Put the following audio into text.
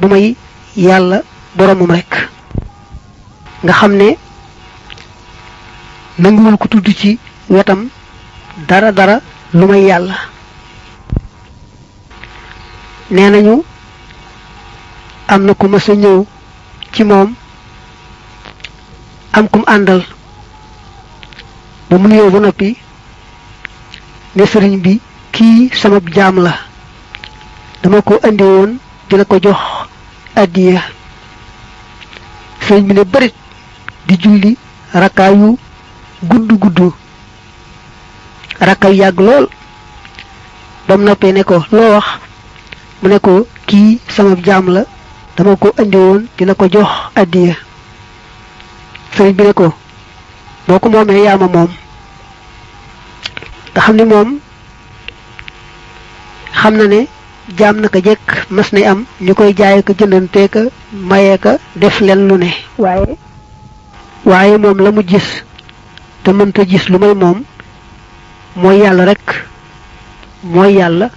bu may yàlla boromum rek nga xam ne nanguwul ko tudd ci wetam dara lu may yàlla. nee nañu am na ku mës a ñëw ci moom am kum àndal ba mu nuyoo ba noppi ne sëriñ bi kii sama jaam la dama ko andi woon di la ko jox addiya. sëriñ bi ne bërit di julli rakkaayu gudd rakkaayu yàgg lool ba mu noppee ne ko loo wax mu ne ko kii sama jaam la dama ko andi woon di la ko jox addiya. sëriñ bi ne ko boo ko moomee yaa ma moom. nga xam ni moom xam na ne jaam naka jekk mas nay am ñu koy jaay ko jëndantee ka mayee ka def leen lu ne waaye moom la mu gis te mënta gis lu may moom mooy yàlla rek mooy yàlla